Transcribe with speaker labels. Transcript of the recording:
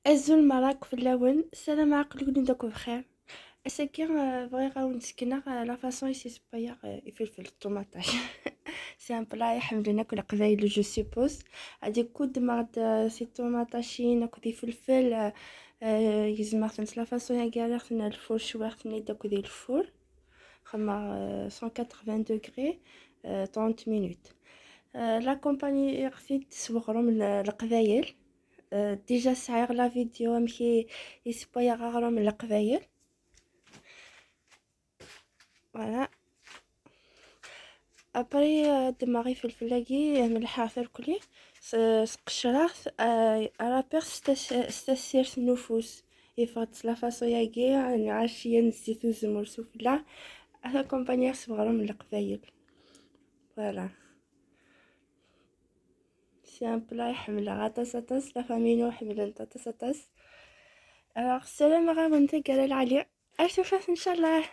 Speaker 1: Azul merra fell-awen, ssarameɣ aql-iken akk bxir. Ass-agi bɣiɣ ad awen-d-sekneɣ la façon i s-sewwayeɣ ifelfel ṭumaṭac. C'est un plat i ḥemmlen akk Leqbayel, je suppose. Ad ddmeɣ-d si ṭumaṭacin akked ifelfel, gezmeɣ-ten s la façon-agi, rriɣ-ten ar lfur, cwiɣ-ten-id akk di lfur. Xedmeɣ 180 degrés, 30 minutes. L'accompagner-ɣ-t-id s weɣrum n Leqbayel. Déjà sɛiɣ la vidéo amek i sewwayeɣ aɣrum n Leqbayel. Voilà. Après ddmeɣ ifelfel-agi, melḥeɣ-t arkuli, sqecreɣ-t, râper s tasirt n ufus. Yeffeɣ-d s la façon-agi, ɛecciya n zzit uzemmur sufella. Ad accompagner s weɣrum n Leqbayel. Voilà. C'est un plat i ḥemmleɣ aṭas aṭas, la famille-inu ḥemmlen-t aṭas aṭas. Alors, ssarameɣ-awen taggara lɛali. Ar tufat, ncallah.